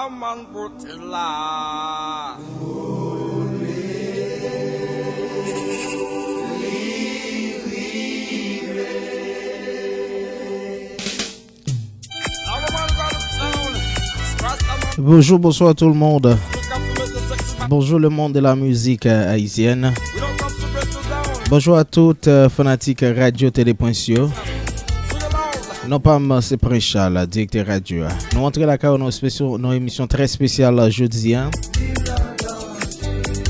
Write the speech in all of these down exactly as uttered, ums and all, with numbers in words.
Mann poti la. Bonjour, bonsoir tout le monde. Bonjour le monde de la musique euh, haïtienne. Bonjour à toutes euh, fanatiques Radio Télé Prince yo. Non pa m se Prince Charles, direktè radyo a. Nou antre lakay ou nan espesyal, nan emisyon trè espesyal jodi a.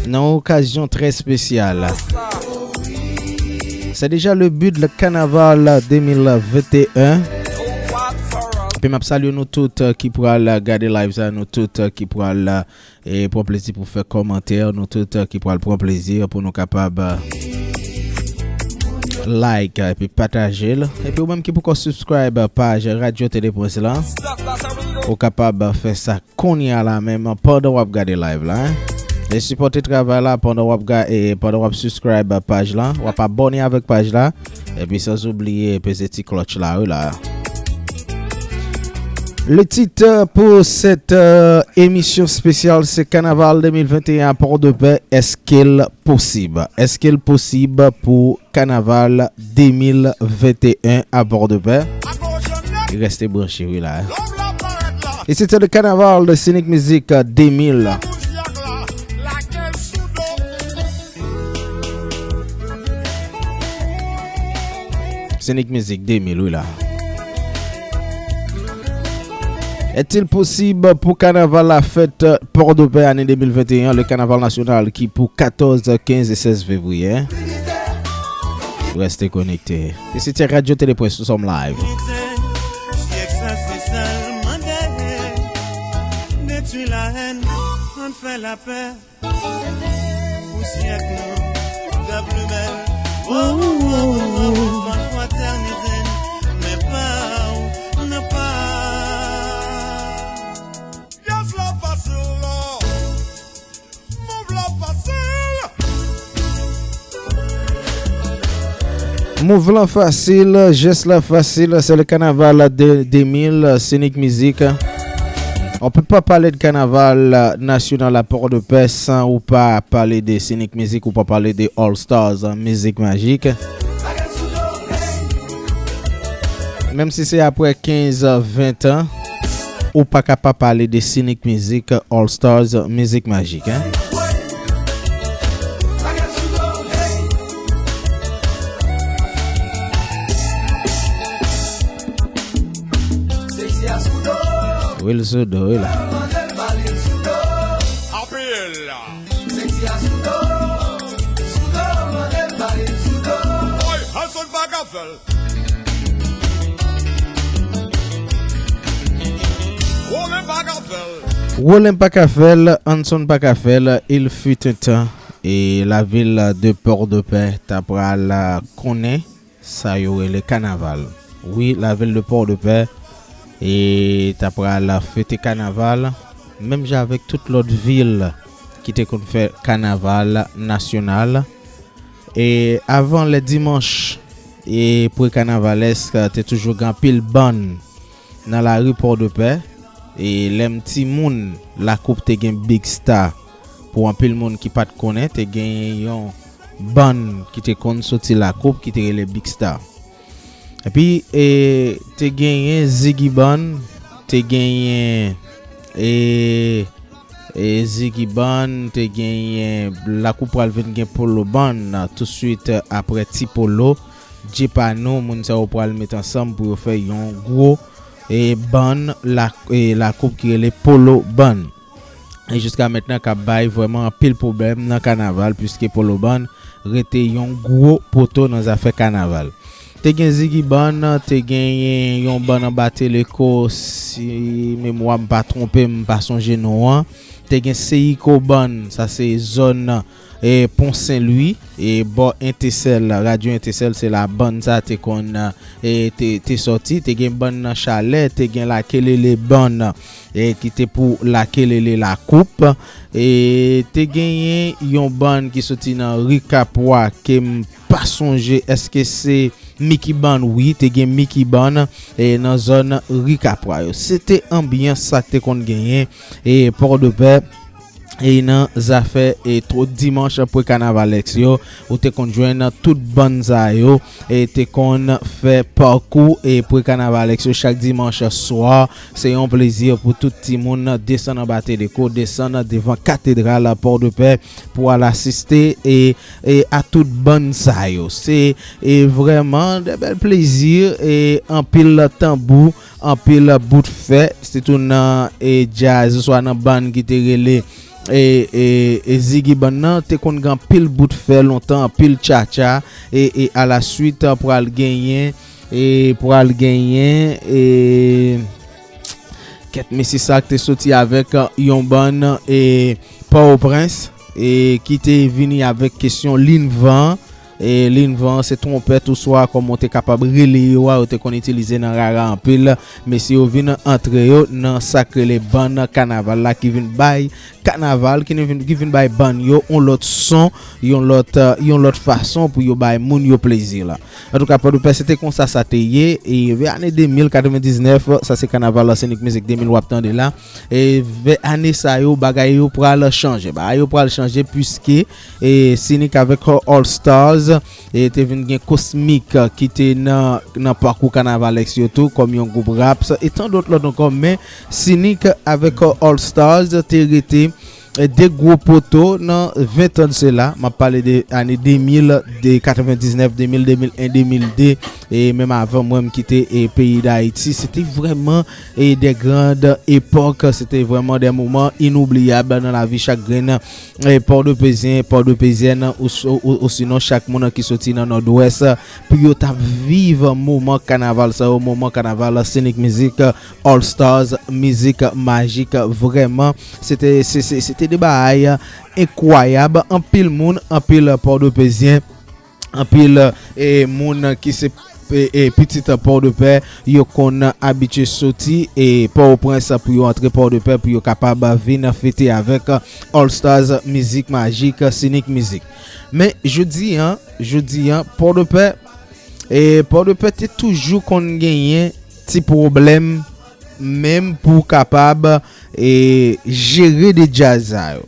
Nan okazyon trè espesyal. C'est déjà le but de carnaval deux mille vingt et un. Epi m ap salye nou tout euh, ki pral gade live sa, nou tout euh, ki pral euh, e pran plezi pou fè kòmantè, nou tout euh, ki pral pran plezi pou nou kapab euh, like epi pataje l. Epi ou menm ki poko subscribe paj Radyo Tele Prince la, ou kapab fè sa kounye a la menm pandan w ap gade live la. E sipòte travay la pandan w ap ga, e pandan w ap subscribe paj la, w ap abòne avèk paj la. Epi san oubliye peze ti klòch la wi la. Le titre pour cette euh, émission spéciale, c'est Carnaval deux mille vingt et un à Port-de-Paix. Est-ce qu'il possible? Est-ce qu'il possible pour Carnaval deux mille vingt et un à Port-de-Paix? Restez branchés, oui, là. Et c'était le carnaval de Scénic Music deux mille. Scénic Music deux mille, wi la. Est-il possible pour carnaval la fête Port-de-Paix année deux mille vingt et un, le carnaval national qui pour quatorze, quinze et seize février? Restez connectés. Et c'était Radio Télé Prince, nous sommes live. Pou syèk nou, gab limèl. Oh, oh, oh, oh, oh, fratènite, men pa w nan pa. Yes, la fasil la. Move la fasil. Move lan fasil, jès la fasil, c'est le carnaval de deux mille, Scénic Music. On peut pas parler de carnaval national à Port-de-Paix sans ou pas parler de Scénic Music, ou pas parler de All Stars, hein, Musique Magique. Menm si se apre kenz, ven tan, ou pa ka pa pale de Scénic Music, All Stars, Musique Magique, hein. Wi, l sou do, wi la. Anpil. Woy, Hanson pa ka fè l. Wolen pa ka fè l. Wolen pa ka fè l, Hanson pa ka fè l. Il fut un temps, e lavil de Port-de-Paix ta pral konnen sa yo rele kanaval. Wi, lavil de Port-de-Paix e ta pral fete kanaval, menm jan avèk tout lòt vil ki te konn fè kanaval nasyonal. E avan, lè dimanch e pre-kanavalèsk, te toujou gen anpil bann nan lari Pòdepè. E lè m timoun, Lakoup te gen big star. Pou anpil moun ki pa t konnen, te gen yon bann ki te konn soti Lakoup ki te rele Big Star. Epi, e, te genyen Ziggy Bann, te genyen, e, e, Ziggy Bann, te genyen Lakoup pral vin gen Polo Bann, touswit apre Ti Polo, Djepano, moun sa yo pral met ansanm pou yo fè yon gwo, e, bann La, e, Lakoup ki rele Polo Bann. E jiska mentnan k ap bay vrèman anpil pwoblèm nan kanaval, piske Polo Bann rete yon gwo poto nan zafè kanaval. Te gen Ziggy Bann, te genyen yon bann anba Teleco, si memwa m pa twonpe m, m pa sonje non an. Te gen Seiko Bann, sa se zòn, e, Pon Sen Lwi, e, bò Entesèl, radyo Entesèl, se la bann sa te konn, e, te, te sòti. Te gen bann nan Chalè, te gen Lakelele Bann, e, ki te pou Lakelele Lakoup. E te genyen yon bann ki soti nan ri Kapwa ke m pa sonje èske se Mickey Band, wi, te gen Mickey Band e nan zòn Ri Kapwa yo. Se te anbyans sa k te konn genyen e Pòdepè e nan zafè e twò dimanch pre-carnavalesque yo, ou te konn jwenn tout bann sa yo e te konn fè pakou e pre-carnavalesque yo chak dimanch swa. Se yon plezi pou tout timoun desann anba Teleco, desann devan katedral Pòdepè pou al asiste e, e a tout bann sa yo. Se e vrèman de bèl plezi e anpil tanbou, anpil bout fè, sitou nan e djaz, oswa nan bann ki te rele e, e, e Ziggy Band nan, te konn gen anpil bout fè lontan, anpil tchatcha, e, e alaswit pral genyen, e pral genyen, e kèt mesye sa k te soti avèk yon bann e Pòtoprens, e ki te vini avèk kesyon lin van, e lin van se twonpèt oswa kòman w te kapab rele yo a, yo te konn itilize nan rara anpil. Mesye yo vin antre yo nan sa k rele bann kanaval la ki vin bay kanaval, ki vin, ki vin bay bann yo yon lòt son, yon lòt, yon lòt fason pou yo bay moun yo plezi la. Antouka, Pòdepè, se te konsa sa te ye. E vè ane de mil, katrevendiznèf, sa se kanaval Scenic Music de mil w ap tande la. E vè ane sa yo, bagay yo pral chanje. Bagay yo pral chanje piske e Scenic avèk All Stars e te vin gen Cosmic ki te nan, nan pakou kanavalesque yo tou kòm yon gwoup rap e tan dòt lòt ankò, men Scenic avèk All Stars te rete e de gwo poto nan ven tan de sela. M ap pale de ane de mil, de katrevendiznèf, de mil, de mil en, de mil de, e menm avan mwen m kite e peyi Dayiti. Se te vrèman e de grand epòk, se te vrèman de moman inoubliyab nan lavi chak grenn e Pòdepezyen, Pòdepezyèn, ou, ou, ou sinon chak moun ki soti nan Nòdwès, pou yo t ap viv moman kanaval sa yo, moman kanaval Scenic Music, All Stars, Mizik Majik. Vrèman, se te, se, se, se te de bagay enkwayab. Anpil moun, anpil Pòdepezyen, anpil e moun ki se e, e pitit Pòdepè, yo konn abitye soti e Pòtoprens pou yo antre Pòdepè pou yo kapab vin fete avèk All Stars, Mizik Majik, Scenic Music. Men jodi a, jodi a, Pòdepè, e Pòdepè te toujou konn genyen ti pwoblèm menm pou kapab e jere de djaz sa yo.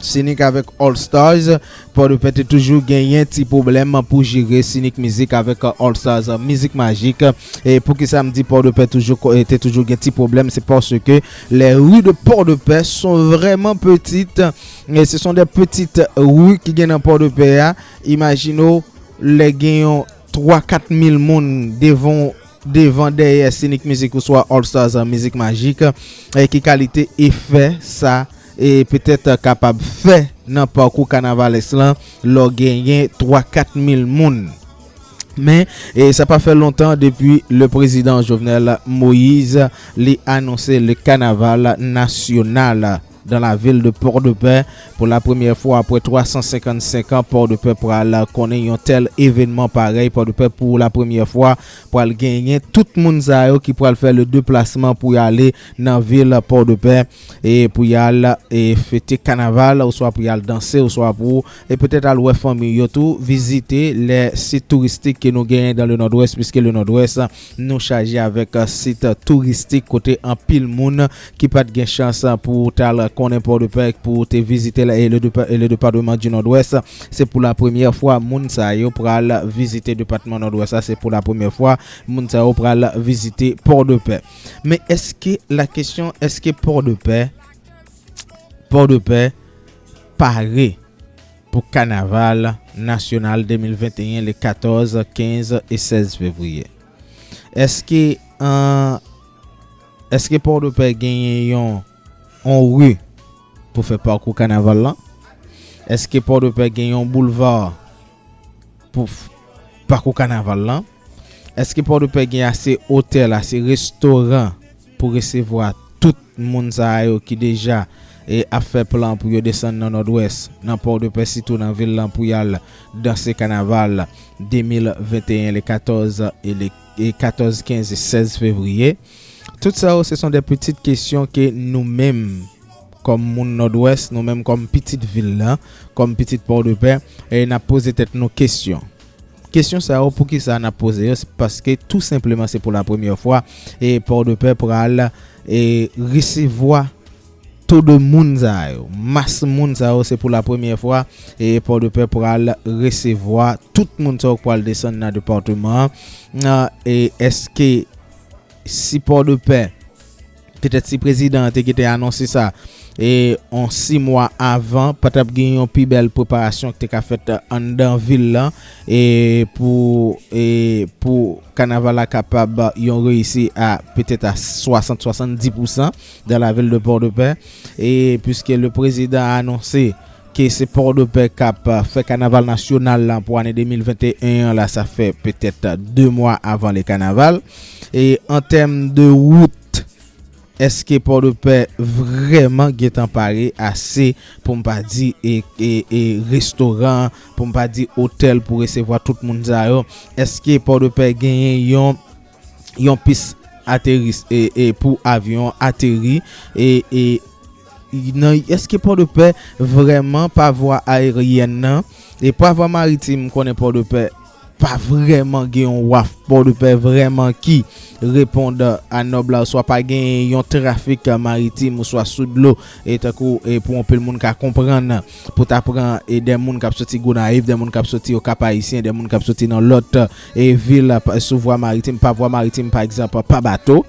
Scenic avèk All Stars, Pòdepè te toujou genyen ti pwoblèm pou jere Scenic Music avèk All Stars, Mizik Majik. E poukisa m di Pòdepè toujou ko-, e te toujou gen ti pwoblèm, se paske les rues de Port-de-Paix sont vraiment petites. E ce sont des petites rues ki gen nan Pòdepè a. Imajine w, lè gen yon twa kat mil moun devan, devan dèyè Scenic Music oswa All Stars, Mizik Majik, e ki kalite efè sa e petèt kapab fè nan pakou kanavalès lan lè w genyen twa kat mil moun. Men e sa pa fè lontan depi le prezidan Jovenel Moïse li anonse le kanaval nasyonal dans la ville de Port-de-Paix. Pou la premyè fwa apre twa san senkannsenk an, Pòdepè pral konnen yon tèl evènman parèy. Pòdepè pou la premyè fwa pral genyen tout moun sa yo ki pral fè le deplasman pou y ale nan vil Pòdepè e pou y al e fete kanaval, oswa pou y al danse, oswa pou e petèt al wè fanmi yo tou, vizite lè sit touristik ke nou genyen dans le Nord-Ouest, piske le Nord-Ouest nou chaje avèk sit touristik kote anpil moun ki pa t gen chans pou t al konnen Pòdepè, pou te vizite la, e le depa-, e le département du Nord-Ouest. Se pou la premyè fwa moun sa yo pral vizite depatman Nòdwès la, se pou la premyè fwa moun sa yo pral vizite Pòdepè. Men èske, la kesyon, èske Pòdepè, Pòdepè pare pou kanaval nasyonal de mil venteyen, le katòz, kenz e sèz fevriye? Èske, an, èske Pòdepè genyen yon, yon ri pou fè pakou kanaval lan? Èske Pòdepè gen yon boulva pou f-, pakou kanaval lan? Èske Pòdepè gen ase otèl, ase restoran pou resevwa tout moun sa yo ki deja e ap fè plan pou yo desann nan Nòdwès, nan Pòdepè, sitou nan vil lan pou y al danse kanaval de mil venteyen, le katòz e le, e katòz, kenz e sèz fevriye. Tout sa yo, ce sont des petites questions ke nou menm, kòm moun Nòdwès, nou menm kòm pitit vil lan, kòm pitit Pòdepè, e n ap poze tèt nou kesyon. Kesyon sa yo, poukisa n ap poze yo? Se paske tou senpleman se pou la premyè fwa e Pòdepè pral e resevwa to de moun sa yo. Mas moun sa yo, se pou la premyè fwa e Pòdepè pral resevwa tout moun sa yo k pral desann nan depatman an. E èske si Pòdepè, petèt si prezidan an te gentan anonse sa e on sis mwa avan, pa t ap gen yon pi bèl preparasyon ki te ka fèt anndan vil lan e pou e pou kanaval la kapab yon reyisi a petèt a swasant, swasanndis pousan dans la ville de Port-de-Paix. E puiske le prezidan a anonse ke se Pòdepè k ap fè kanaval nasyonal la pou ane de mil venteyen an la, sa fè petèt de mwa avan le kanaval. E an tèm de wout, èske Pòdepè vrèman gentan pare ase, pou m pa di e, e, e restoran, pou m pa di otèl pou resevwa tout moun sa yo? Èske Pòdepè genyen yon yon pis ateris e, e pou avyon ateri e, e nan èske Pòdepè vrèman pa vwa aeryèn nan e pa vwa maritim? M konnen Pòdepè pa vrèman gen yon waf Pòdepè vrèman ki reponn a nòb la, oswa pa gen yon trafik maritim oswa sou dlo e tankou e pou anpil moun ka konprann, pou ta pran e de moun k ap soti Gonayiv, de moun k ap soti Okap Ayisyen, de moun k ap soti nan lòt e vil sou vwa maritim, pa vwa maritim pa egzanp, pa bato.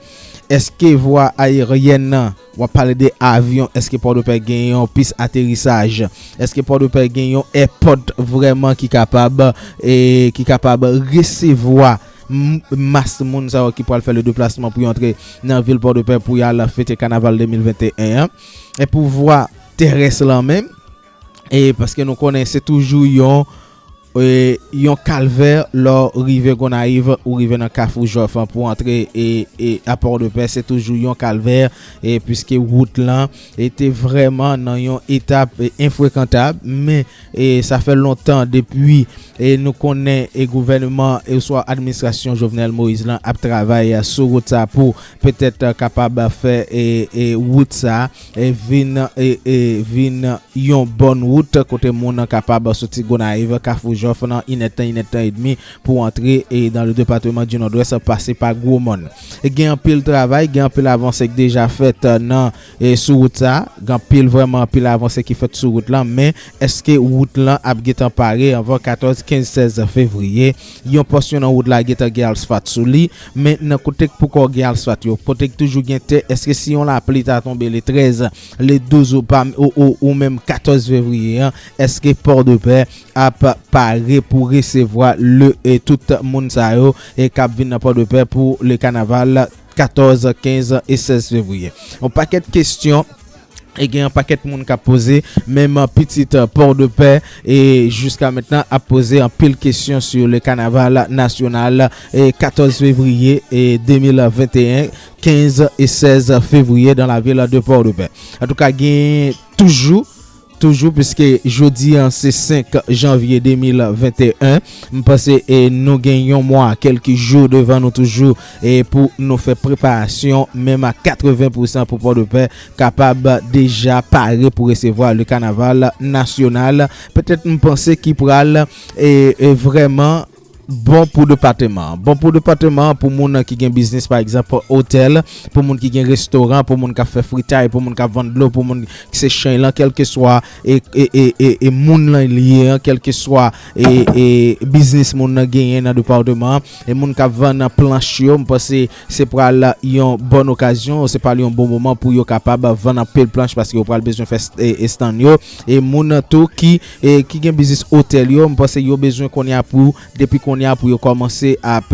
Èske vwa aeryèn nan, w ap pale de avyon, èske Pòdepè gen yon pis aterisaj? Èske Pòdepè gen yon èpòt vrèman ki kapab e ki kapab resevwa mas moun sa yo ki pral fè le deplasman pou yo antre nan vil Pòdepè pou y al fete kanaval de mil venteyen an? E pou vwa terès lan menm, e paske nou konnen se toujou yon e, yon kalvè lè w rive Gonayiv ou rive nan Kafou Jòf pou antre e, e a Pòdepè, se toujou yon kalvè e piske wout lan e te vrèman nan yon etap e, enfrekantab, men e sa fè lontan depi e nou konnen e gouvènman e oswa administrasyon Jovenel Moïse lan ap travay sou wout sa pou petèt kapab fè e, e wout sa e vin e, e vin yon bòn wout kote moun kapab soti Gonayiv, Kafou Jòf nan inèdtan, inèdtan edmi pou antre e dans le département du Nord-Ouest, pase pa Gwomòn. E gen anpil travay, gen anpil avanse ki deja fèt nan e sou wout sa, gen anpil vrèman anpil avanse ki fèt sou wout lan, men èske wout lan ap gentan pare anvan katòz, kenz, sèz fevriye? Yon pòsyon nan wout la gentan gen asfat sou li, men nan kote k poko gen asfat yo, kote k toujou gen tè, èske si yon lapli ta tonbe le trèz, le douz ou pa ou, ou, ou menm katòz fevriye an, èske Pòdepè ap pare pou resevwa le e tout moun sa yo e k ap vin nan Pòdepè pou le kanaval katòz, kenz e sèz fevriye? Yon pakèt kesyon e gen yon pakèt moun k ap poze, menm pitit Pòdepè e jiska mentnan ap poze anpil kesyon sou le kanaval nasyonal e katòz fevriye e de mil venteyen, kenz e sèz fevriye dans la ville de Port-de-Paix. Antouka, gen toujou toujou, piske jodi an se senk janvye de mil venteyen, m panse e nou gen yon mwa, kèlke jou devan nou toujou e pou nou fè preparasyon, menm a katreven pousan pou Pòdepè kapab deja pare pou resevwa le kanaval nasyonal. Petèt m panse ki pral e, e vrèman bon pou depatman an. Bon pou depatman an, pou moun ki gen biznis, pa egzanp, otèl, pou moun ki gen restoran, pou moun k ap fè fritay, pou moun k ap vann dlo, pou moun ki se chen lan, kèlkeswa e, e, e, e, e moun lan li ye an, kèlkeswa e, e biznis moun nan genyen nan depatman an, e moun k ap vann planch yo, m panse se pral yon bòn okazyon, se pral yon bon moman pou yo kapab vann anpil planch paske yo pral bezwen fè s- e, e stand yo. E moun tou ki e ki gen biznis otèl yo, m panse yo bezwen kounye a pou, depi kounye a pou yo kòmanse ap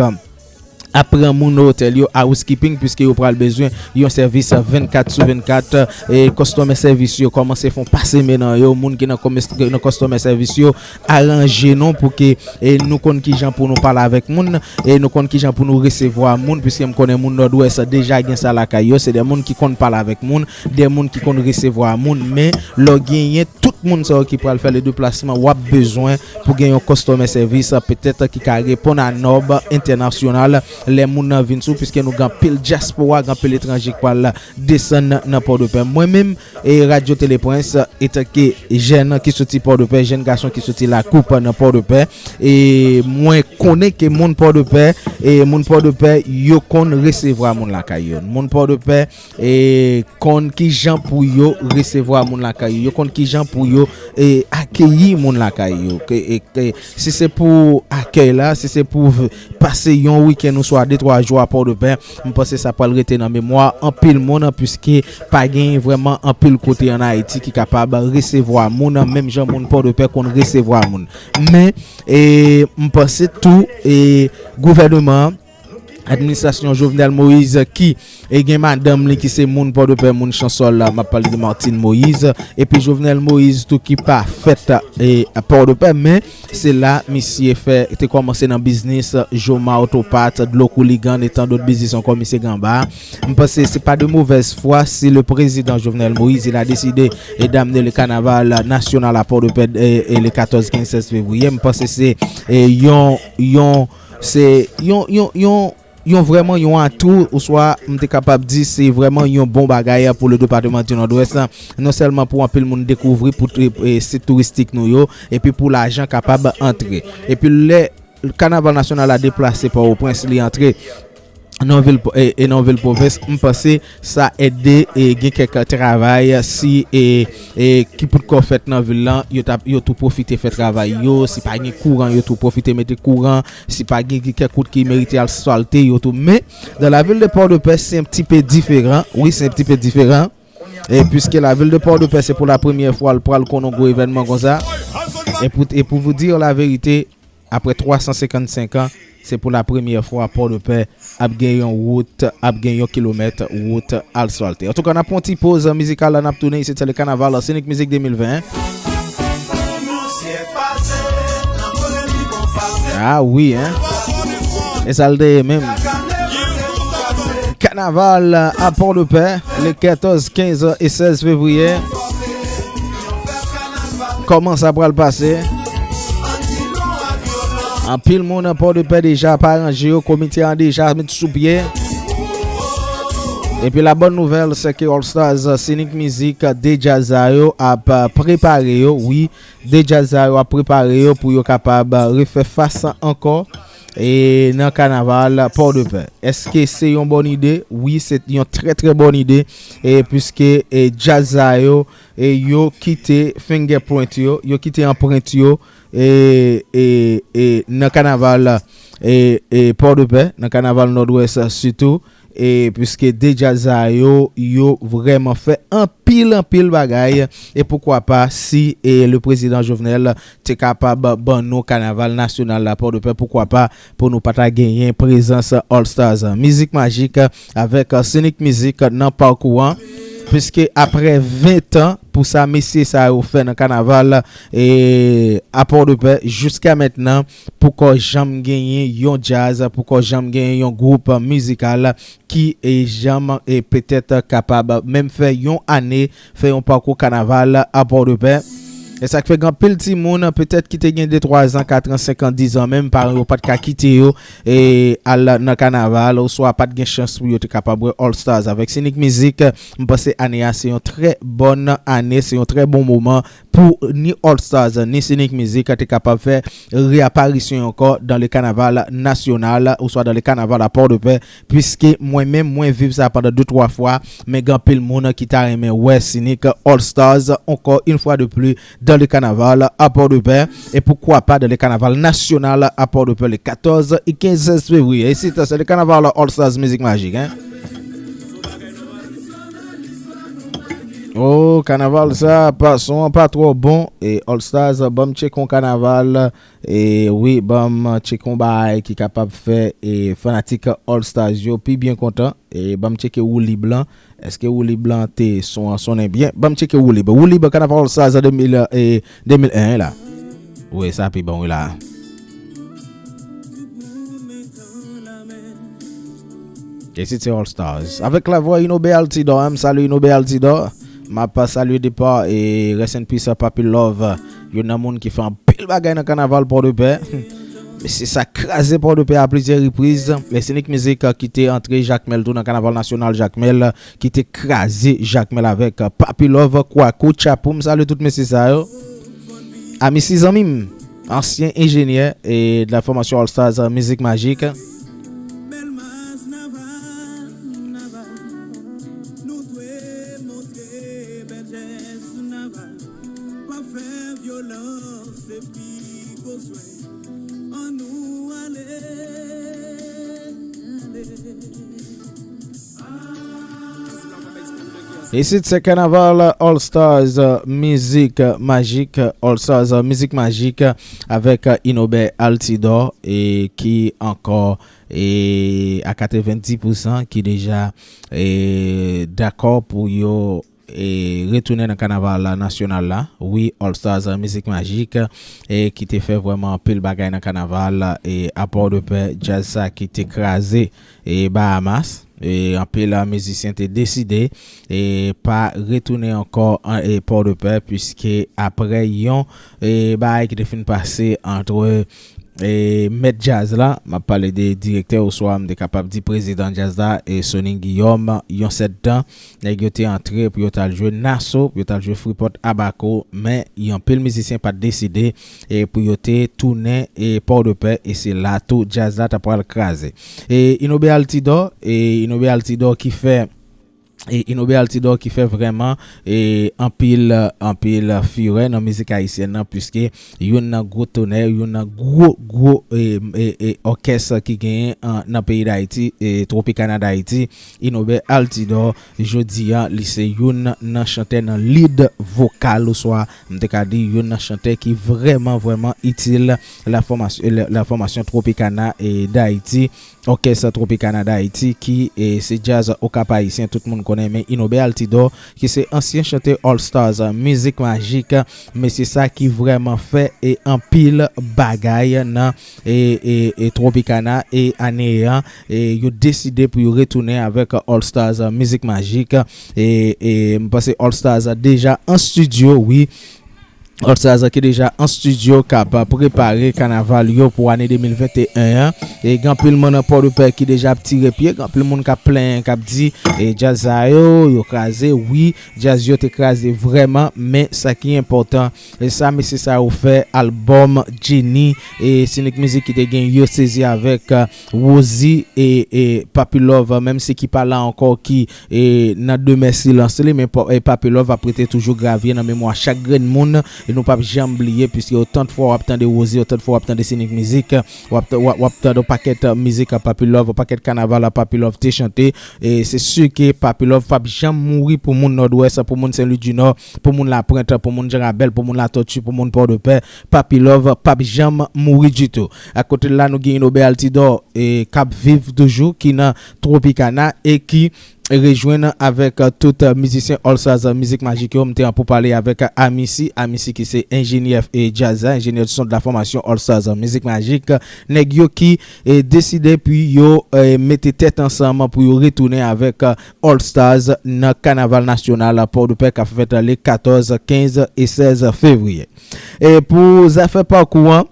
ap pran moun nan otèl yo, housekeeping, piske yo pral bezwen yon sèvis vennkat sou vennkat. E customer service yo kòmanse fè yon pase men nan yo, moun ki nan kòmès- nan customer service yo, aranje nou pou ke e nou konn kijan pou nou pale avèk moun, e nou konn kijan pou nou resevwa moun, piske m konnen moun Nòdwès deja gen sa lakay yo, se de moun ki konn pale avèk moun, de moun ki konn resevwa moun, men lè w genyen tout moun sa yo ki pral fè le deplasman, w ap bezwen pou gen yon customer service, petèt ki ka reponn a nòb entènasyonal lè moun nan vin sou, piske nou gen anpil dyaspora, gen anpil etranje k pral desann nan Pòdepè. Mwen menm, e Radyo Teleprens, etanke jèn ki soti Pòdepè, jèn gason ki soti Lakoup nan Pòdepè, e mwen konnen ke moun Pòdepè, e moun Pòdepè, yo konn resevwa moun lakay yo. Moun Pòdepè, e konn ki jan pou yo resevwa moun lakay yo, yo konn ki jan pou yo, e akeyi moun lakay yo. Ke, e, ke, si se pou akèy la, si se pou v- pase yon wikenn oswa de twa jou a Pòdepè, m panse sa pral rete nan memwa anpil moun, piske pa gen vrèman anpil kote ann Ayiti ki kapab resevwa moun, menm jan moun Pòdepè konn resevwa moun. Men, e, m panse tou, e, gouvènman an, administrasyon Jovenel Moïse ki, e, gen madanm li ki se moun Pòdepè, moun Chansòl, m ap pale de Martine Moïse, epi Jovenel Moïse tou ki pa fèt, e, Pòdepè, men se la misye fè, te kòmanse nan biznis, Joma Otopat, Dlo Kouligan, e tan dòt biznis ankò misye gen anba. M panse se pa de mauvaise foi si le président Jovenel Moïse, il a décidé, e, d'amener le carnaval national à Port-de-Paix, e, e, le quatorze, quinze, seize février. M panse se, e, yon, yon, se yon, yon, yon, yon vrèman yon atou, oswa m te kapab di se vrèman yon bon bagay pou le département du Nord-Ouest, non sèlman pou anpil moun dekouvri pou, e, e, sit touristik nou yo, epi pou lajan kapab antre. Epi lè kanaval nasyonal la deplase Pòtoprens, li antre nan vil, e, e nan vil pwovens, m panse sa ede, e, gen kèk travay si, e, e, ki potko fèt nan vil lan, yo t ap, yo tou pwofite fè travay yo, si pa gen kouran, yo tou pwofite mete kouran, si pa gen, gen kèk wout ki merite asfalte, yo tou. Men, dans la ville de Port-de-Paix, c'est un petit peu différent. Wi, c'est un petit peu différent. E puiske la vil de Port-de-Paix, se pou la premyè fwa l pral konn yon gwo evènman konsa. E pou, e pou vous dire la vérité, apre twa san senkannsenk an, se pou la premyè fwa Pòdepè ap gen yon wout, ap gen yon kilomèt wout asfalte. Antouka, n ap pran yon ti poz mizikal la, n ap tounen isit, se le kanaval Scenic Music de mil ven. Ah wi, hein? E sa l te ye menm. Kanaval a Pòdepè, le katòz, kenz e sèz fevriye. Kòman sa pral pase? Anpil moun nan Pòdepè deja ap aranje yo, komite an deja met sou pye. Epi la bonne nouvelle, c'est que All Stars Scenic Music, de djaz sa yo ap, euh, prepare yo, wi, de djaz sa yo ap prepare yo pou yo kapab, euh, refè fas ankò, e nan kanaval Pòdepè. Èske se yon bòn ide? Wi, se yon trè, trè bòn ide, e piske, e djaz sa yo, e yo kite fingerprint yo, yo kite anprent yo, e, e, e nan kanaval, e, e Pòdepè, nan kanaval Nòdwès sitou, e piske de djaz sa yo, yo vrèman fè anpil, anpil bagay, e poukwa pa si, e le président Jovenel te kapab ban nou kanaval nasyonal la Pòdepè, poukwa pa pou nou pa ta genyen prezans All Stars Mizik Majik avèk Scenic Music nan pakou an, piske apre ven tan pou sa mesye sa yo fè nan kanaval, e, a Pòdepè, jiska mentnan, poko janm genyen yon djaz, poko janm genyen yon gwoup mizikal ki, e, janm, e, petèt kapab menm fè yon ane, fè yon pakou kanaval a Pòdepè. E sa k fè gen anpil timoun, petèt ki te gen de, twa zan, kat an, senk an, diz an menm, paran yo pa t ka kite yo, e, al nan kanaval, oswa pa t gen chans pou yo te kapab wè All Stars avèk Scenic Music. M panse ane a se yon trè bòn ane, se yon trè bon moman pou ni All Stars, ni Scenic Music te kapab fè reaparisyon ankò dans le carnaval national, oswa dans le carnaval à Port-de-Paix, piske mwen menm, mwen viv sa pandan de, twa fwa, men gen anpil moun ki ta renmen wè Scenic, All Stars, encore une fois de plus, dans le carnaval à Port-de-Paix, et pourquoi pas dans le carnaval national à Port-de-Paix le quatorze et quinze février. Ici, c'est le carnaval All Stars Musique Magique, hein. Oh, kanaval sa, pa, son an pa twò bon. E All Stars, ban m tcheke yon kanaval. E wi, ban m tcheke yon bagay ki kapab fè, e, fanatik All Stars yo pi byen kontan. E ban m tcheke Woulib lan. Èske Woulib lan te son an sonnen byen? Ban m tcheke Woulib. Woulib, kanaval All Stars de mil, e, de mil en la. Wi, sa pi bon, wi la. E se te All Stars. Avec la voix Inobe Altidor, hein, m salye Inobe Altidor. M ap salye depa e rest in peace, Papi Love. Youn nan moun ki fè anpil bagay nan kanaval Pòdepè. Mesye sa kraze Pòdepè a plizyè repriz. Etnik Mizik ki te antre Jakmèl tou nan Kanaval Nasyonal Jakmèl, ki te kraze Jakmèl avèk Papi Love, Kwakou, Tchapou. M salye tout mesye sa yo. Amisi zanmi m, ansyen enjenyè e de la fòmasyon All Stars Mizik Majik. Isit se Kanaval All Stars Mizik Majik, All Stars Mizik Majik avèk Inobè Altidor e ki ankò e a katrevenndis pousan ki deja e dakò pou yo e retounen nan kanaval nasyonal la. Wi, All Stars Mizik Majik e ki te fè vrèman anpil bagay nan kanaval e a Pòdepè, djaz sa ki te kraze e Bahamas. E anpil mizisyen te deside e pa retounen ankò an e Pòdepè, piske apre yon e bagay ki te fin pase antre e mèt djaz la, m ap pale de direktè oswa m te kapab di prezidan djaz la, e Sony Guillaume, yon sèt tan, nèg yo te antre pou yo t al jwe Naso, pou yo t al jwe Freeport Abaco, men yon pil mizisyen pa t deside e pou yo te tounen e Pòdepè, e se la tou djaz la ta pral kraze. E Inobè Altidor, e Inobè Altidor ki fè e Inobè Altidor ki fè vrèman e anpil anpil firè nan mizik ayisyèn nan, piske youn nan gwo tonè, youn nan gwo gwo e, e, e òkès ki genyen an, nan peyi Dayiti, e Tropicana Dayiti, Inobè Altidor, jodi a li se youn nan chantè nan lead vokal, oswa m te ka di youn nan chantè ki vrèman vrèman itil la fòmasyon, la, la fòmasyon Tropicana e Dayiti, òkès Tropicana Dayiti, ki e se djaz Okap ayisyen tout moun konnen, men Inobè Altidor ki se ansyen chantè All Stars Mizik Majik, mesye sa ki vrèman fè e anpil bagay nan e, e, e Tropicana e ane an, e yo deside pou yo retounen avèk All Stars Mizik Majik. E, e m panse All Stars deja an estidyo, wi. All Stars ki deja an estidyo k ap prepare kanaval yo pou ane de mil venteyen an. E gen anpil moun nan Pòdepè ki deja ap tire pye, gen anpil moun k ap plenyen, k ap di e djaz sa yo, yo kraze. Wi, djaz yo te kraze vrèman, men sa ki enpòtan, e sa mesye sa yo fè, albòm Jenny, e Sonic Music ki te gen Yo Sezi avèk Rosie e, e Papi Love, menm si ki pa la ankò, ki e nan demen silans li, men Pa- e Papi Love ap rete toujou grave nan memwa chak grenn moun, e nou p ap janm bliye, piske otan de fwa w ap tande Rosie, otan de fwa w ap tande Sonic Music, w ap, w ap, w ap tande yon pakèt mizik Papi Love, yon pakèt kanaval Papi Love te chante, e se si ke Papi Love p ap janm mouri pou moun Nòdwès, pou moun Sen Lwi di Nò, pou moun Laprent, pou moun Jan Rabèl, pou moun Latòti, pou moun Pòdepè, Papi Love p ap janm mouri ditou. Akote l la, nou gen Inobè Altidor, e k ap viv toujou, ki nan Tropicana, e ki rejwenn avèk, e, tout, e, mizisyen All Stars, e, Mizik Majik yo. M te an pou pale avèk, e, Amisi, Amisi ki se enjenyè, e, djaz la, enjenyè son de la fòmasyon All Stars, e, Mizik Majik. Nèg yo ki, e, deside pou yo, e, mete tèt ansanm pou yo retounen avèk, e, All Stars nan kanaval nasyonal Pòdepè k ap fèt le katòz, kenz e sèz fevriye. E pou zafè pakou an,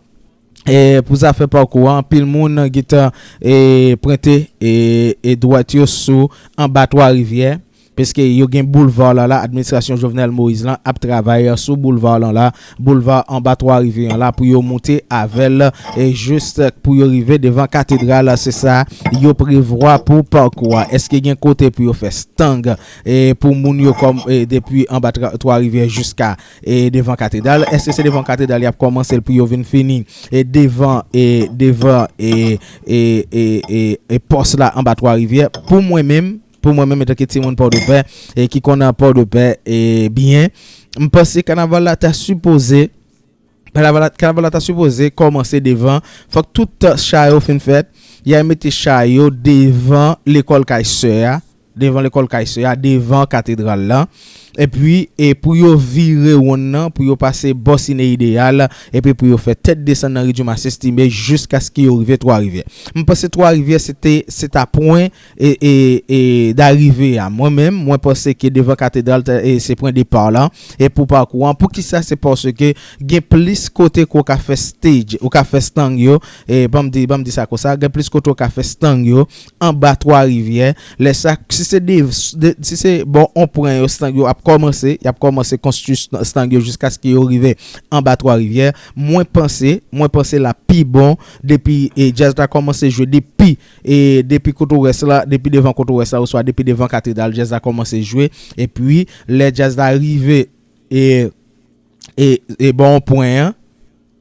e pou zafè pakou an, anpil moun gentan, e, pwente, e, e dwèt yo sou anba Twa Rivyè, piske yo gen boulva lan la, administrasyon Jovenel Moïse lan ap travay sou boulva lan la, boulva anba Twa Rivyè an la, pou yo moute avè l, e jis pou yo rive devan katedral, se sa yo prevwa pou pakou a. Èske gen kote pou yo fè stang, e pou moun yo kòm, e depi anba Tra- Twa Rivyè jiska e devan katedral? Èske se devan katedral y ap kòmanse l pou yo vin fini e devan, e devan, e, e, e, e, e pòs la anba Twa Rivyè? Pou mwen menm, pou mwen menm, antanke timoun Pòdepè, e ki konn Pòdepè, e byen, m panse kanaval la ta sipoze, kanaval la, kanaval la ta sipoze kòmanse devan, fòk tout cha yo fin fèt, y a mete cha yo devan lekòl kay sè a, devan lekòl kay sè a, devan katedral la. Epi, e pou yo vire wonn nan, pou yo pase bò Cine Idéal, epi pou yo fè tèt desann nan Ridjou Masestime jiskaske yo rive Twa Rivyè. M panse Twa Rivyè se te, se ta pwen e, e, e darive a. Mwen menm, mwen panse ke devan katedral, ta- e se pwen depa la. E pou pakou an, poukisa? Se paske gen plis kote ke w ka fè stage, ou ka fè stand yo, e ban m di, ban m di sa konsa, gen plis kote w ka fè stand yo anba Twa Rivyè. Lè sa, si se de, de- si se bò on pwen yo, stand yo ap kòmanse, y ap kòmanse konstwi st- stand yo jiskaske yo rive anba Twa Rivyè. Mwen panse, mwen panse l ap pi bon depi e djaz la kòmanse jwe depi e depi Kotoures la, depi devan Kotoures la, oswa depi devan katedral, djaz la kòmanse jwe. Epi, lè djaz la rive e, e, e bò on pwen an,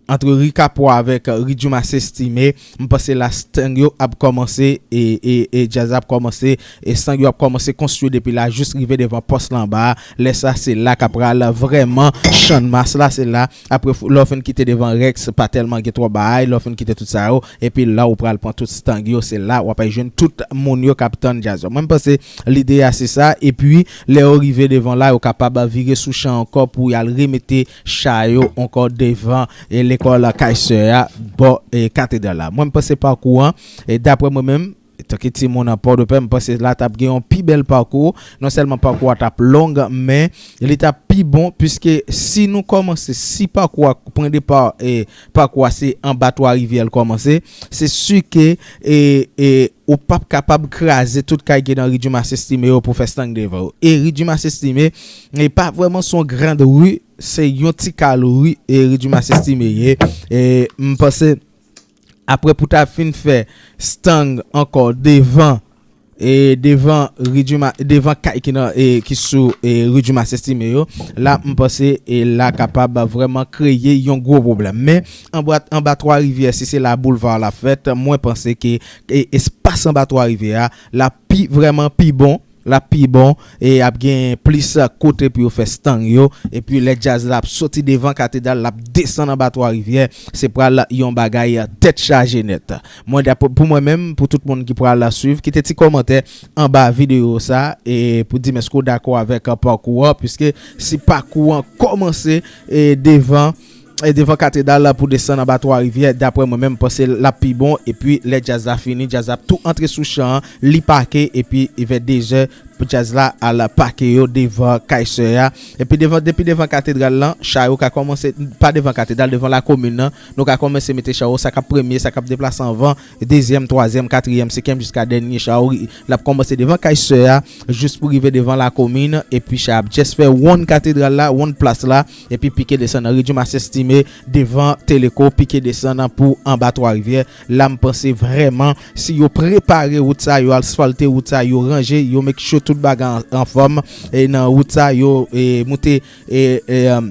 antre Ri Kapwa avèk Ri Djoumas Estime, m panse la stand yo ap kòmanse e, e, e djaz la ap kòmanse, e stand yo ap kòmanse konstwi depi la jis rive devan pòs la anba a. Lè sa, se la k ap pral vrèman Channmas la, se la. Apre, lè w fin kite devan Rex, pa tèlman gen twòp bagay, lè w fin kite tout sa yo, epi la ou pral pran tout stand yo, se la w ap al jwenn tout moun yo k ap tann djaz yo. Mwen, m panse lide a se sa, epi lè yo rive devan la, yo kapab vire sou chan ankò pou y al remete cha yo ankò devan e lekòl Kayser a, bò e katedral la. Mwen, m panse pakou an, e daprè mwen menm, tanke timoun an Pòdepè, m panse la t ap gen yon pi bèl pakou. Non sèlman pakou a t ap long, men li t ap pi bon, piske si nou kòmanse, si pakou a pran depa, e pakou a se anba Twa Rivyè l kòmanse, se si ke e, e ou p ap kapab kraze tout kay ki nan Ri Djoumas Estime yo pou fè stand devan yo. E Ri Djoumas Estime, e pa vrèman se yon grand ri, se yon ti kal ri, e Ri Djoumas Estime ye. E m panse, apre pou ta fin fè stand ankò devan, e devan Ri Djoumas, devan kay ki nan, e ki sou, e Ri Djoumas Estime yo, la, m panse, e la kapab vrèman kreye yon gwo pwoblèm. Men, anba, anba Twa Rivyè, si se la boulva la fèt, mwen panse ke, e espas anba Twa Rivyè a, l ap pi, vrèman pi bon, l ap pi bon, e ap gen plis kote pou yo fè stand yo, epi lè djaz la ap soti devan katedral, l ap desann anba Twa Rivyè, se pral yon bagay tèt chaje nèt. Mwen, dap- pou mwen menm, pou tout moun ki pral swiv, kite ti kòmantè anba videyo sa, e pou di m èske w dakò avèk pakou an, piske si pakou an kòmanse, e devan, e devan katedral la pou desann anba Twa Rivyè, daprè mwen menm, m panse l ap pi bon. Epi, lè djaz la fini, djaz la ap tou antre sou chan an, li pake, epi vè dezè, djaz la al pake yo devan Kayser a. Epi devan, depi devan katedral lan, cha yo ka kòmanse, pa devan katedral, devan lakomin nan, nou ka kòmanse mete cha yo, sa k ap premye, sa k ap deplase anvan, dezyèm, twazyèm, katriyèm, senkyèm, jiska dènye cha yo, l ap kòmanse devan Kayser a, jis pou rive devan lakomin, epi cha ap just fè wonn katedral la, wonn plas la, epi pike desann nan Ri Djoumas Estime, devan Teleko, pike desann pou anba Twa Rivyè. La, m panse vrèman, si yo prepare wout sa, yo asfalte wout sa, yo ranje, yo make sure tout bagay an, an fòm, e nan wout sa, yo, e, moute, e, e, um,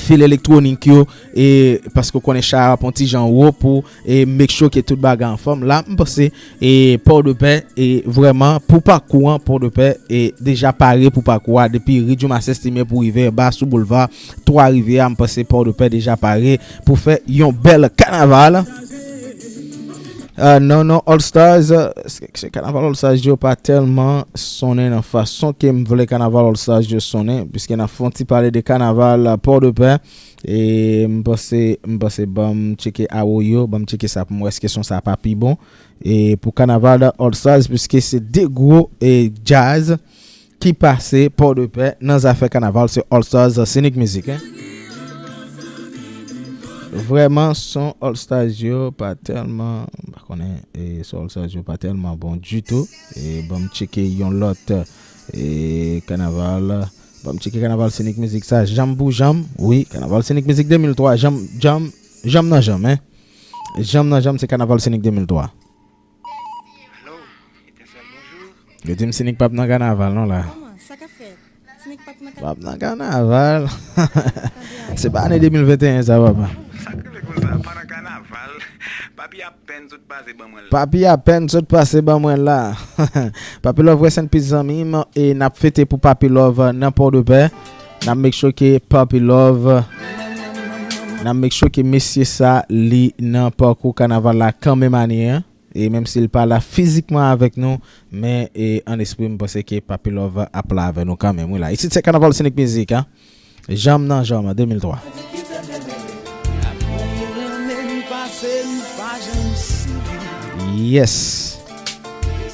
fil elektwonik yo, e paske w konnen cha a ap yon ti jan wo pou, e make sure ke tout bagay an fòm. La, m panse, e Pòdepè, e vrèman, pou pakou an, Pòdepè, e deja pare pou pakou a, depi Ri Djoumas Estime pou rive anba sou boulva Twa Rivyè a, m panse Pòdepè deja pare pou fè yon bèl kanaval. Ah, non, non, All Stars, euh, se, se kanaval All Stars yo pa tèlman sonnen nan fason ke m vle kanaval All Stars yo sonnen, piske n ap fè yon ti pale de kanaval, euh, Pòdepè. E m panse, m panse, ban m tcheke Awoyo, ban m tcheke sa pou m wè èske son sa pa pi bon. E pou kanaval All Stars, piske se de gwo, e, djaz ki pase Pòdepè nan zafè kanaval, se All Stars Scenic Music, en. Vrèman, son All Stars yo pa tèlman, m pa konnen, e, son All Stars yo pa tèlman bon ditou. E ban m tcheke yon lòt, e, kanaval. Ban m tcheke kanaval Scenic Music sa, janm pou janm. Wi, kanaval Scenic Music de mil twa, janm, janm, janm nan janm, en. Janm nan janm, se kanaval Scenic de mil twa. Alo, Etensèl, bonjou. Yo di m Sinik p ap nan kanaval non la. Kòman? Sa k ap fèt? Sinik p ap nan kanaval. P ap nan kanaval. Se pa ane de mil venteyen sa, papa. Sa k rive konsa? Pa nan kanaval. Papi apèn sot pase ban mwen la. Papi apèn sot pase ban mwen la. Papi Love, rest in peace, zanmi m. E n ap fete pou Papi Love nan Pòdepè. N ap make sure ke Papi Love, n ap make sure ke mesye sa, li nan pakou kanaval la kanmenm ane an. e menm si l pa la fizikman avèk nou, men e an espri, m panse ke Papi Love ap la avè nou kanmenm, wi la. Isit se Kanaval Senik Mizik, hein. Janm nan janm, de mil twa. Yes.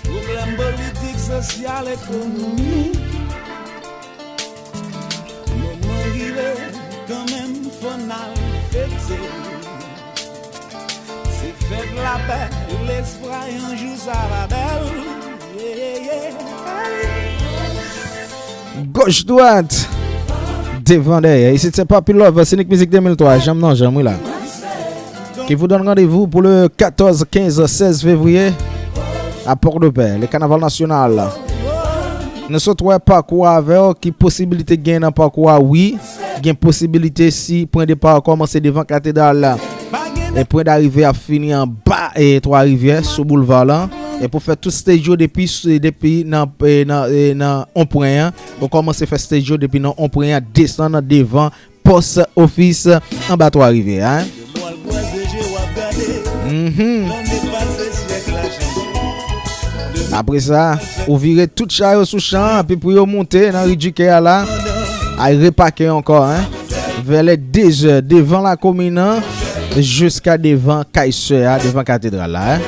Pwoblèm politik, sosyal, ekonomik. Moman rive, kanmenm, fò n al fete. Se fèt lapè, lespwa, yon jou sa va bèl. Yeah, yeah, yeah. Goch dwat, devan dèyè. Isit se Papi Love, Senik Mizik de mil twa, janm nan janm, wi la. Ki vous donne rendez-vous pour le quatorze, quinze, seize février à Port-de-Paix, le carnaval national. Nou sot wè pakou a avè w, ki posibilite gen nan pakou a, wi. Gen posibilite si pwen depa a kòmanse devan katedral la. E pwen darive ap fini anba e Twa Rivyè sou boulva lan. E pou fè tout stage yo depi, depi nan, e, nan, e, nan onpwen an. Ou kòmanse fè stage yo depi nan onpwen an, desann devan pòs ofis anba Twa Rivyè a, hein. Mhm. Apre sa, ou vire tout cha yo sou chan an, epi pou yo moute nan ri Dikè a la, al repake ankò, hein. Vè lè dezè, devan lakomin an, jiska devan kay sè a, devan katedral la, hein.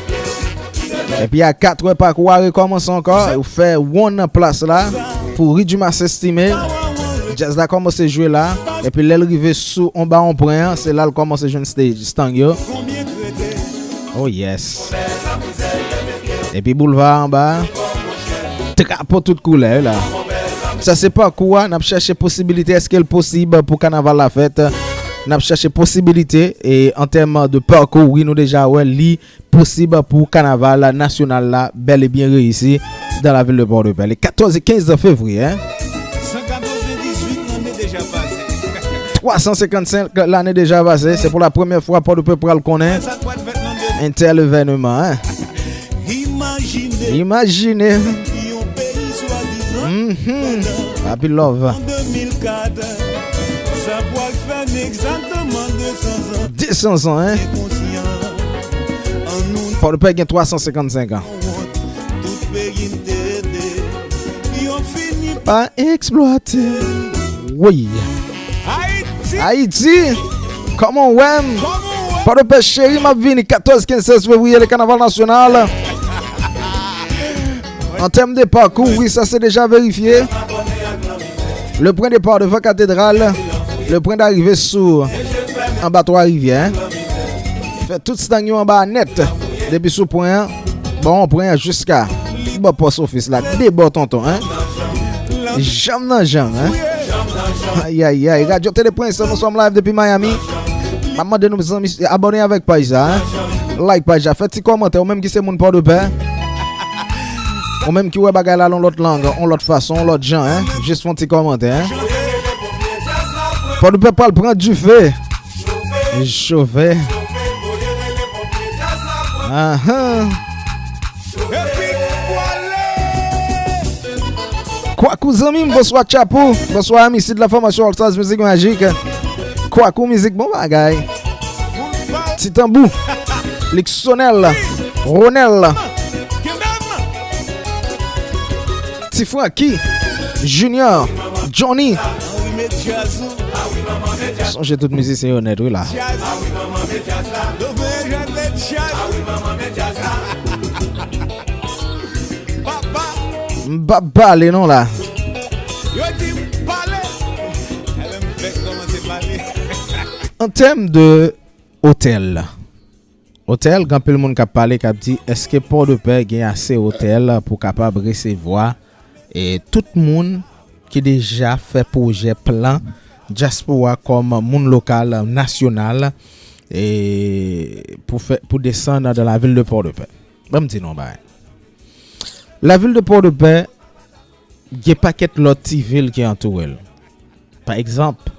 Epi a katrè, pakou a rekòmanse ankò, ou fè wonn nan plas la, pou Ridjima Sestime. Djaz la kòmanse jwe la, epi lè l rive sou anba onpwen an, se la l kòmanse jwenn stage, stand yo. Oh yes. Epi boulva anba, drapo tout koulè la. Sa se pakou a, n ap chèche posibilite, èske l posib pou kanaval la fèt? N ap chèche posibilite, e an tèm de pakou, wi, nou deja wè li posib pou kanaval nasyonal la bèl e byen reyisi dans la ville de Port-de-Paix, le quatorze et quinze février, hein. San katrevendizuit lane deja pase. Twa san senkannsenk lane deja pase, se pou la premyè fwa Pòtoprè pral konnen. Sa k pral fèt nan de... Un tel événement, hein. Imajine. Imajine. Yon peyi swadizan. Mhm. Happy love. An de mil kat, sa pral fè egzakteman de san zan. De san zan, hein. Konsyan. An nou... Pòtoprè gen twa san senkannsenk an. Tout peyi m te ede, yo fini pa eksplwate. Wi. Ayiti. Ayiti. Kòman w wè m? Kòman w wè m? Pòtoprè cheri, m ap vini katòz, kenz, sèz fevriye, le kanaval nasyonal. An tèm de pakou, wi, sa se deja verifye. Le pwen depa devan katedral, le pwen darive sou anba Twa Rivyè, hein. Fè tout stand yo anba a nèt, depi sou pwen an, bò onpwen an jiska bò pòs ofis la, de bò tonton, hein. Janm nan janm, hein. Ayayay, Radyo Tele Prince, nou sòm live depi Miami. M ap mande nou zanmi abòne avèk paj sa, hein. Like paj la, fè ti kòmantè, ou menm ki se moun Pòtoprè. Ou menm ki wè bagay la nan lòt lang, yon lòt fason, yon lòt jan, hein. Jis fè yon ti kòmantè, hein. Pòtoprè pral pran dife. Chofe. Ahan. Kwakou zanmi m, bonswa Tchapou, bonswa Amisid, la fòmasyon All Stars Music Magic. Kwakou mizik, bon bagay. Ti Tanbou, Liksonèl, Ronèl, Ti Francky, Junior, Johnny. Sonje tout mizisyen yo nèt, wi la. M p ap pale non la. Yo di m pale. Ebyen, m fèk kòmanse pale. An tèm de otèl, otèl, gen anpil moun k ap pale, k ap di, èske Pòtoprè gen ase otèl pou kapab resevwa, e, tout moun ki deja fè pwojè plan dyaspora kòm moun lokal, nasyonal, e, pou fè, pou desann dans la ville de Port-de-Paix? Ban m di nou yon bagay. Lavil de Pòtoprè gen pakèt lòt ti vil ki antoure l. Pa egzanp,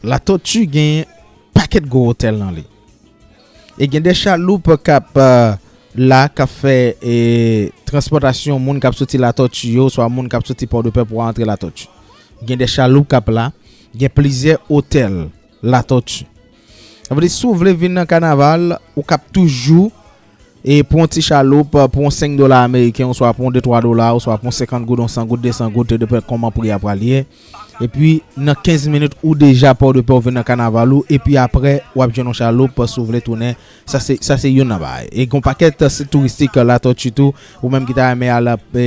Latòti gen pakèt gwo otèl nan li. E gen de chaloup k ap, eh, la, k ap fè, eh, transpòtasyon moun k ap soti Latòti yo, oswa moun k ap soti Pòtoprè pou antre Latòti. Gen de chaloup k ap la, gen plizyè otèl Latòti. Sa vle di, si w vle vin nan kanaval, ou k ap toujou E pou yon ti chaloup, pou yon senk dola ameriken, oswa pou yon de twa dola, oswa pou yon senkant goud, yon san goud, de san goud, te depann kòman pri a pral ye. Epi, nan kenz minit, ou deja Pòdepè, ou vin nan kanaval ou, epi apre, w ap jwenn yon chaloup, si w vle tounen. Sa se, sa se youn nan bagay. E gen yon pakèt sit touristik Latòti tou, ou menm ki ta renmen al, e,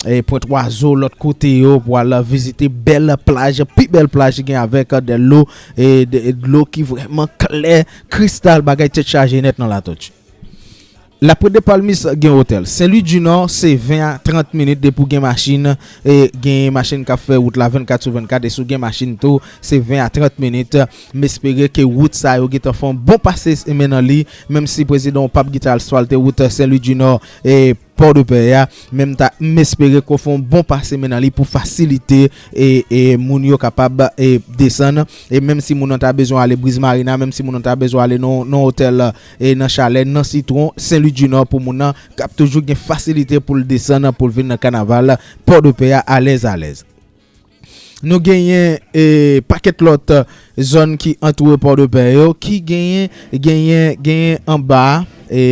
e, Pwent Wazo, lòt kote yo, pou al vizite bèl plaj, pi bèl plaj ki gen avèk dèlo, e, de, dlo ki vrèman klè, kristal, bagay tèt chaje nèt nan Latòti. Lapwent de Palmis gen otèl. Sen Lwi di Nò, se ven a trant minit depi w gen machin, e gen machin k ap fè wout la vennkat sou vennkat, e si w gen machin tou, se ven a trant minit. M espere ke wout sa yo gentan fè yon bon pase men nan li, menm si prezidan w p ap gentan asfalte wout Sen Lwi di Nò, e Pòdepè a, men m ta, m espere ke w fè yon bon pase men nan li pou fasilite, e, e moun yo kapab, e, desann, e menm si moun nan ta bezwen ale Briz Marina, menm si moun nan ta bezwen ale nan, nan otèl, e nan chalè, nan Sitwon, Sen Lwi di Nò, pou moun nan k ap toujou gen fasilite pou l desann, pou l vin nan kanaval Pòdepè a alèz alèz. Nou genyen, e, pakèt lòt, e, zòn ki antoure Pòdepè yo, ki genyen, genyen, genyen anba, e,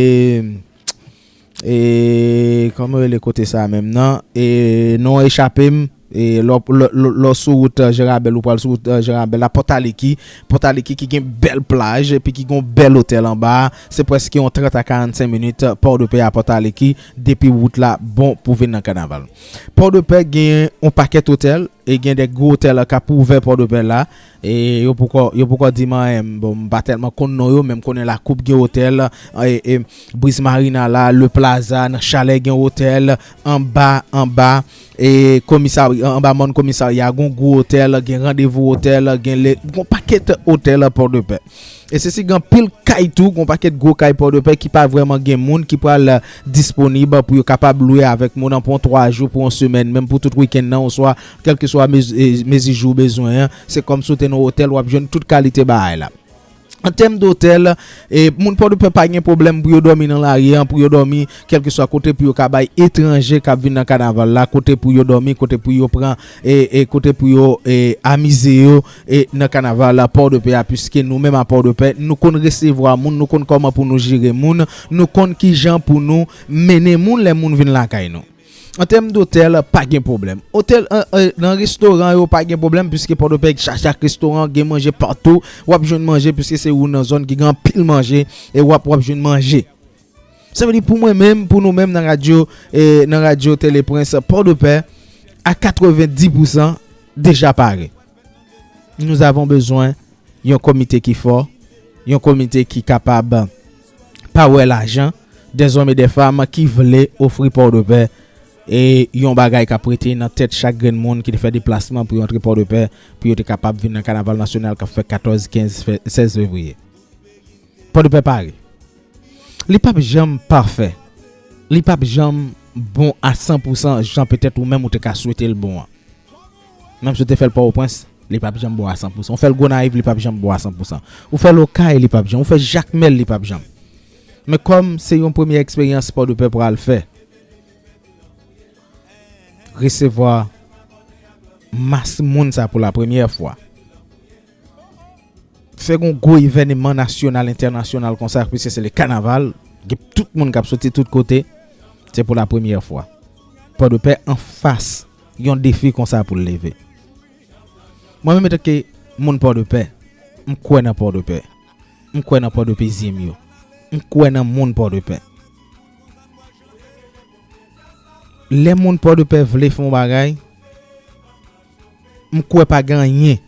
e, kòman yo rele kote sa menm nan? E, non echape m. E, lè w, lè, lè, lè w sou wout, e, Jan Rabèl, ou pral sou wout, e, Jan Rabèl la, Pòtaliki, Pòtaliki ki gen bèl plaj, epi ki gen yon bèl otèl anba a. Se prèske yon trant a karannsenk minit, e, Pòdepè a Pòtaliki, depi wout la bon pou vin nan kanaval. Pòdepè gen yon pakèt otèl, e gen de gwo otèl k ap ouvè Pòdepè la. E yo poko, yo poko di m anyen. Bon, m pa tèlman konn non yo, men m konnen Lakoup gen otèl, e, e, Briz Marina la, Le Plaza, nan Chalè gen otèl, anba, anba, e, komisarya, anba mòn komisarya, gen gwo otèl, gen Randevou Otèl, gen le, gen pakèt otèl Pòdepè. E se si gen anpil kay tou, gen pakèt gwo kay Pòdepè ki pa vrèman gen moun ki pral, e, disponib pou yo kapab lwe avèk moun nan pou yon twa jou, pou yon semèn, menm pou tout wikenn nan, oswa kèlkeswa mez-, e, mezi jou w bezwen an. Se kòm si w te nan otèl, w ap jwenn tout kalite bagay la. An tèm dotèl, e, moun Pòdepè pa gen pwoblèm pou yo dòmi nan lari an, pou yo dòmi kèlkeswa kote pou yo ka bay etranje k ap vin nan kanaval la, kote pou yo dòmi, kote pou yo pran, e, e, kote pou yo, e, amize yo, e, nan kanaval la Pòdepè a, piske nou menm a Pòdepè, nou konn resevwa moun, nou konn kòman pou nou jere moun, nou konn kijan pou nou mennen moun lè moun vin lakay nou. An tèm dotèl, pa gen pwoblèm. Otèl, an, an, nan restoran yo, pa gen pwoblèm, piske Pòdepè chaje ak restoran, gen manje patou. W ap jwenn manje, piske se ou nan zòn ki gen anpil manje, e w ap, w ap jwenn manje. Sa vle di pou mwen menm, pou nou menm nan radyo, e, nan radyo Tele Prince, Pòdepè, a katrevenndis pousan, deja pare. Nous avons besoin yon komite ki fò, yon komite ki kapab pa wè lajan, dèzòm e dèfanm ki vle ofri Pòdepè, e yon bagay k ap rete nan tèt chak grenn moun ki te fè deplasman pou yo antre Pòdepè, pou yo te kapab vin nan kanaval nasyonal k ap fèt katòz, kenz, fe-, sèz fevriye. Pòdepè pare. Li p ap janm pafè. Li p ap janm bon a san pousan jan petèt ou menm ou te ka swete l bon an. Menm si w te fè l Pòtoprens, li p ap janm bon a san pousan. Ou fè l Gonayiv, li p ap janm bon a san pousan. Ou fè l Okay, li p ap janm. Ou fè Jakmèl, li p ap janm. Men kòm se yon premye eksperyans Pòdepè pral fè, resevwa mas moun sa pou la premyè fwa, fè yon gwo evènman nasyonal, entènasyonal konsa, piske se le kanaval, gen tout moun k ap soti tout kote, se pou la premyè fwa. Pòdepè anfas yon defi konsa pou l leve. Mwen menm, antanke moun Pòdepè, m kwè nan Pòdepè. M kwè nan pòdepezyen m yo. M kwè nan moun Pòdepè. Lè moun Pòdepè vle fè yon bagay, m kwè pa gen anyen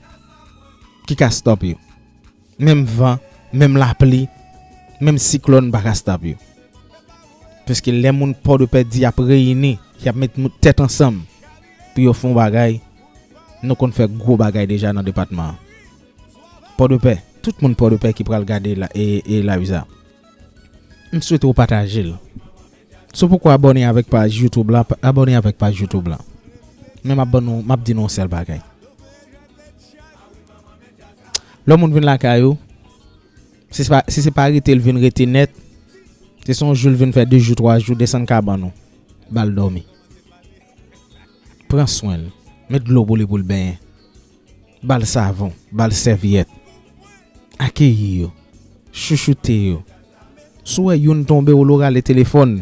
ki ka stòp yo. Menm van, menm lapli, menm siklòn pa ka stòp yo. Paske lè moun Pòdepè di y ap reyini, y ap met mout tèt ansanm pou yo fè yon bagay, nou konn fè gwo bagay deja nan depatman an. Pòdepè, tout moun Pòdepè ki pral gade la, e, e live sa, m swete w pataje l. Si w poko abòne avèk paj YouTube la, pa-, abòne avèk paj YouTube la. Men m ap ban nou, m ap di nou yon sèl bagay. Lè yon moun vin lakay ou, si se pa, si se pa rete l vin rete nèt, si se yon jou l vin fè de jou, twa jou, desann kabann ou, ba l dòmi. Pran swen l. Met dlo pou li pou l benyen. Ba l savon, ba l sèvyèt. Akeyi yo. Chouchoute yo. Si w wè youn tonbe, Olo rale telefòn.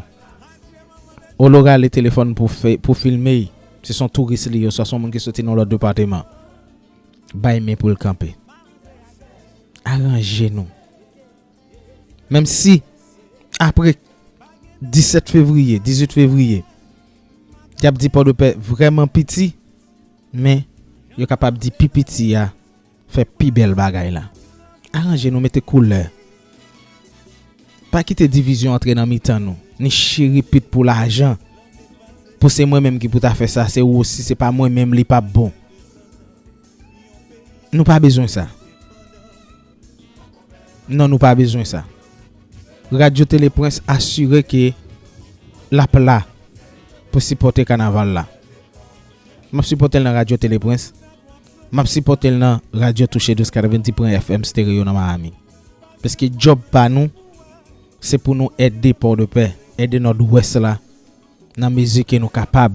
Olo rale telefòn pou fè, pou filme. Si se yon touris li ye, oswa se yon moun ki soti nan lòt depatman. Bay men pou l kanpe. Aranje nou. Menm si apre disèt fevriye, dizuit fevriye, y ap di Pòdepè vrèman piti, men yo kapab di pi piti a fè pi bèl bagay la. Aranje nou, mete koulè. Pa kite divizyon antre nan mitan nou, ni chiripit pou lajan. Pou se mwen menm ki pou ta fè sa, se ou osi, se pa mwen menm, li p ap bon. Nou pa bezwen sa. Non, nou pa bezwen sa. Radyo Tele Prince asire ke l ap la pou sipòte kanaval la. M ap sipòte l nan Radyo Tele Prince. M ap sipòte l nan Radyo Touche douz katrevenndis pwen F M Stereo nan Miami. Paske djòb pa nou, se pou nou ede Pòdepè, ede Nòdwès la, nan mezi ke nou kapab,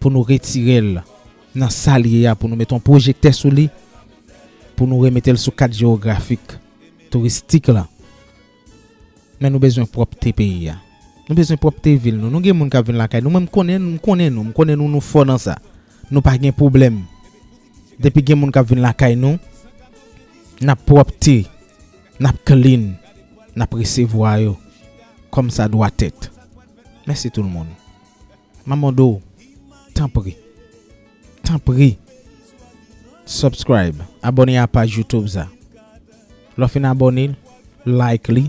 pou nou retire l nan sa l ye a, pou nou mete yon pwojektè sou li, pou nou remete l sou kat jewografik touristik la. Men nou bezwen pwòpte peyi a. Nou bezwen pwòpte vil nou. Nou gen moun k ap vin lakay nou. Mwen, m konnen, m konnen nou. M konnen nou, nou fò nan sa. Nou pa gen pwoblèm. Depi gen moun k ap vin lakay nou, n ap pwòpte, n ap clean, n ap resevwa yo kòm sa dwa tèt. Mèsi tout moun. M ap mande w, tanpri, tanpri, subscribe, abòne a paj YouTube sa. Lè w fin abòne, like li,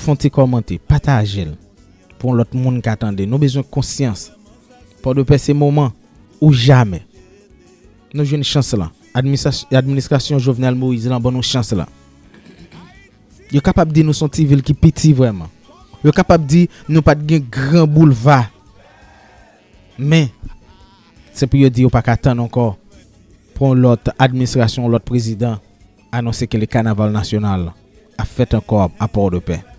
fè yon ti kòmante, pataje l pou yon lòt moun ka tande. Nou bezwen konsyans. Pòdepè se moman ou jamè. Nou jwenn chans lan. Administras-, administrasyon Jovenel Moïse lan ban nou chans lan. Yo kapab di nou se yon ti vil ki piti vrèman. Yo kapab di nou pa t gen gran boulva. Men, se pou yo di yo pa ka tann ankò pou yon lòt administrasyon, yon lòt prezidan anonse ke le kanaval nasyonal ap fèt ankò a Pòdepè.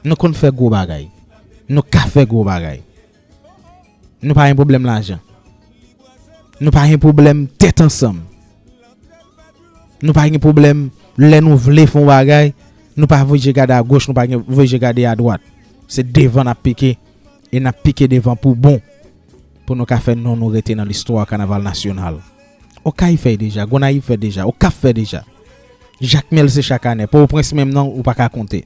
Nou konn fè gwo bagay. Nou ka fè gwo bagay. Nou pa gen pwoblèm lajan. Nou pa gen pwoblèm tèt ansanm. Nou pa gen pwoblèm lè nou vle fè yon bagay, nou pa voye je gade agoch, nou pa gen voye je gade adwat. Se devan n ap pike, e n ap pike devan pou bon, pou nou ka fè non nou rete nan listwa kanaval nasyonal. Okay fè deja, Gonayiv fè deja, Okap fè deja. Jakmèl se chak ane, Pòtoprens menm non, ou pa ka konte.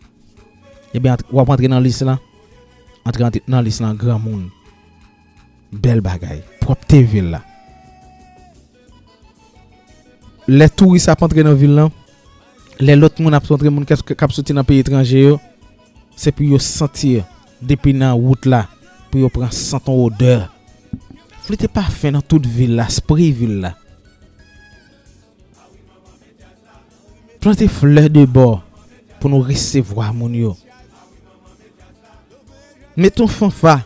Ebyen, ant-, w ap antre nan lis lan, antre ant-, nan lis lan granmoun. Bèl bagay, pwòpte vil la. Lè touris ap antre nan vil lan, lè lòt moun ap antre, moun k ap, k ap soti nan peyi etranje yo, se pou yo santi depi nan wout la, pou yo pran sant yon odè. Flite pafen nan tout vil la, spray vil la. Plante flè de bò pou nou resevwa moun yo. Mete yon fanfa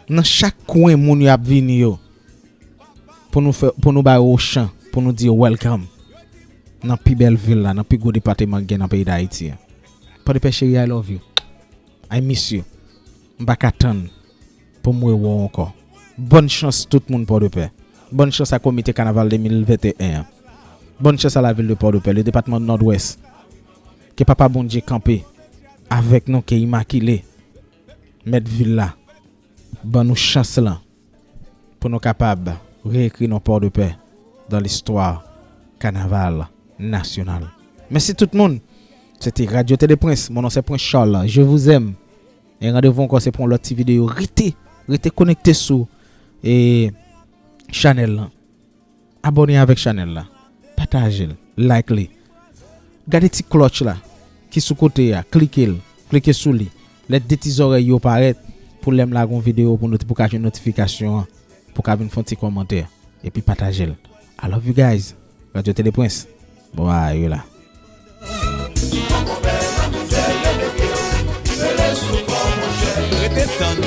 nan chak kwen moun yo ap vini yo. Pou nou fè, pou nou ba yo chan, pou nou di yo welcome. Nan pi bèl vil la, nan pi gwo depatman ki gen nan peyi Dayiti a. Pòdepè cheri, I love you. I miss you. M pa ka tann pou m wè w ankò. Bòn chans tout moun Pòdepè. Bòn chans a komite kanaval de mil venteyen an. Bòn chans a lavil de Pòdepè, le depatman Nòdwès. Ke Papa Bondye kanpe avèk nou, ke Imakile, mèt vil la, ban nou chans lan pou nou kapab reekri non Pòdepè dans l'histoire kanaval nasyonal. Mèsi tout moun. Se te Radyo Tele Prince. Mon nom c'est Prince Charles. Je vous aime. E randevou ankò, se pou yon lòt ti videyo. Rete, rete konekte sou, e, chanèl lan. Abòne avèk chanèl la. Pataje l. Like li. Gade ti klòch la ki sou kote a. Klike l. Klike sou li. Lè de ti zòrèy yo parèt pou lè m lage yon videyo pou nou, pou ka jwenn notifikasyon an. Pou ka vin fè yon ti kòmantè. Epi pataje l. I love you guys. Radyo Tele Prince. Bon bagay wi la. Rete tann.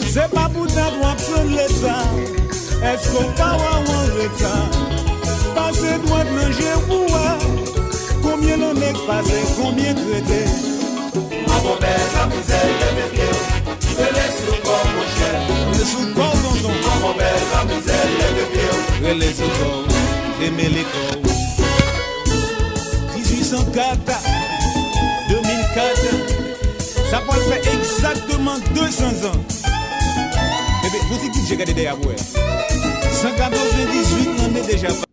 Se pa pou dat w ap tann leta. Èske w ka wè w an reta? Pase dwèt nan je pou w wè konbyen lanne k pase, konbyen k rete. Mon konpè Jean Michel, leve pye w, rele sou kò w, tonton. Mon konpè Jean Michel, leve pye w, rele sou kò w, demele kò w. Pral fè egzakteman de san zan. Ebyen, fouti kit je gade dèyè pou wè. San katrevendizuit lanne deja.